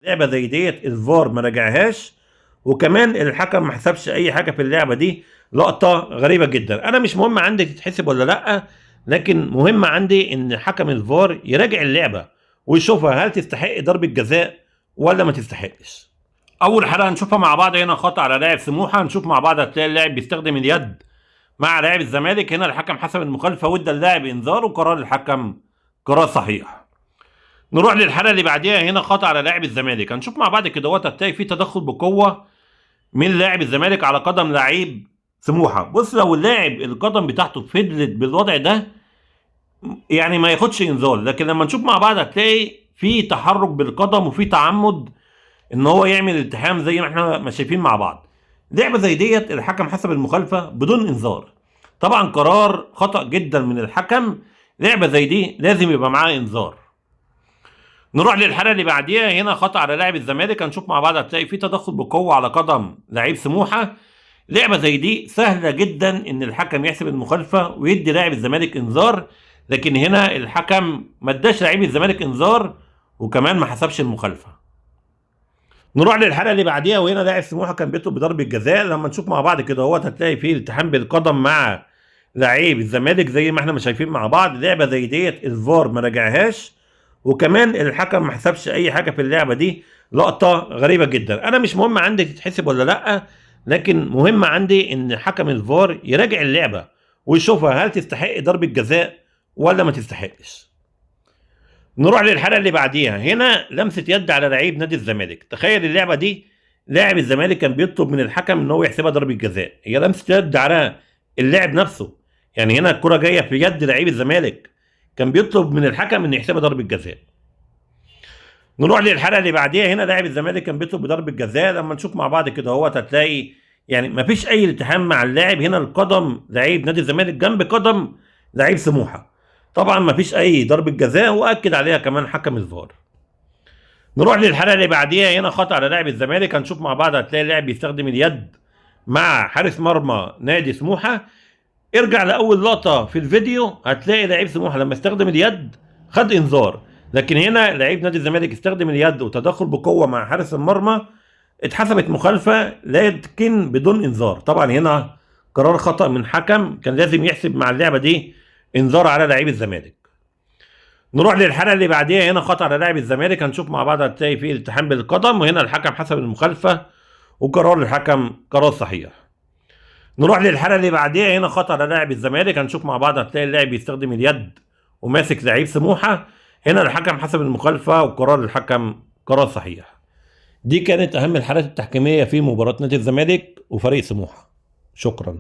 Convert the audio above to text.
لعبه زي ديت الفار ما راجعهاش، وكمان الحكم ما حسبش اي حاجة في اللعبة دي. لقطة غريبة جدا. انا مش مهم عندي تتحسب ولا لا، لكن مهم عندي ان حكم الفار يراجع اللعبة ويشوفها هل تستحق ضربه جزاء ولا ما تستحقش. اول حاله هنشوفها مع بعض هنا خطا على لاعب سموحه. هنشوف مع بعض، هتلاقي اللاعب بيستخدم اليد مع لاعب الزمالك. هنا الحكم حسب المخالفة وادى اللاعب انذار، وقرار الحكم قرار صحيح. نروح للحالة اللي بعديها. هنا خطا على لاعب الزمالك. هنشوف مع بعض كده، هتلاقي في تدخل بقوة من لاعب الزمالك على قدم لعيب سموحه. بص، لو اللاعب القدم بتاعته فضلت بالوضع ده يعني ما ياخدش انذار، لكن لما نشوف مع بعض هتلاقي في تحرك بالقدم وفي تعمد ان هو يعمل التحام زي ما احنا ما شايفين مع بعض. لعبه زي ديت الحكم حسب المخالفة بدون انذار. طبعا قرار خطأ جدا من الحكم. لعبه زي دي لازم يبقى معاه انذار. نروح للحالة اللي بعديها. هنا خطأ على لاعب الزمالك. هنشوف مع بعض، هتلاقي في تدخل بقوة على قدم لعيب سموحه. لعبه زي دي سهلة جدا ان الحكم يحسب المخالفة ويدي لاعب الزمالك انذار، لكن هنا الحكم ما اداش لعيب الزمالك انذار وكمان ما حسبش المخالفة. نروح للحالة اللي بعديها. وهنا لاعب سموحه كان بيطلب بضربه جزاء. لما نشوف مع بعض كده اهوت هتلاقي فيه التحام بالقدم مع لعيب الزمالك زي ما احنا ما شايفين مع بعض. لعبه زي ديت الفار ما راجعهاش، وكمان الحكم ما حسبش اي حاجة في اللعبة دي. لقطة غريبة جدا. انا مش مهم عندي تتحسب ولا لا، لكن مهم عندي ان حكم الفار يراجع اللعبة ويشوفها هل تستحق ضربه جزاء ولا ما تستحقش. نروح للحالة اللي بعديها. هنا لمسه يد على لعيب نادي الزمالك. تخيل اللعبة دي لاعب الزمالك كان بيطلب من الحكم ان هو يحسبها ضربه جزاء. هي لمسه يد على اللاعب نفسه، يعني هنا الكره جاية في يد لعيب الزمالك، كان بيطلب من الحكم ان يحسبها ضربه جزاء. نروح للحالة اللي بعديها. هنا لاعب الزمالك كان بيطلب بضربه جزاء. لما نشوف مع بعض كده اهوت هتلاقي يعني مفيش اي التحام مع اللاعب. هنا القدم لعيب نادي الزمالك جنب قدم لعيب سموحه، طبعا مفيش اي ضربه جزاء، واكد عليها كمان حكم الفار. نروح للحالة اللي بعديها. هنا خطا على لاعب الزمالك. هنشوف مع بعض، هتلاقي اللاعب بيستخدم اليد مع حارس مرمى نادي سموحه. ارجع لاول لقطة في الفيديو هتلاقي لعيب سموحه لما استخدم اليد خد انذار، لكن هنا لعيب نادي الزمالك استخدم اليد وتدخل بقوة مع حارس المرمى، اتحسبت مخالفة لكن بدون انذار. طبعا هنا قرار خطا من حكم، كان لازم يحسب مع اللعبة دي انذار على لعيب الزمالك. نروح للحالة اللي بعديها. هنا خطا على لاعب الزمالك. هنشوف مع بعض، هتلاقي فيه التحام بالقدم، وهنا الحكم حسب المخالفة وقرار الحكم قرار صحيح. نروح للحالة اللي بعديها. هنا خطا على لاعب الزمالك. هنشوف مع بعض، هتلاقي اللاعب بيستخدم اليد وماسك لعيب سموحه. هنا الحكم حسب المخالفة وقرار الحكم قرار صحيح. دي كانت اهم الحالات التحكيميه في مباراة نادي الزمالك وفريق سموحه. شكرا.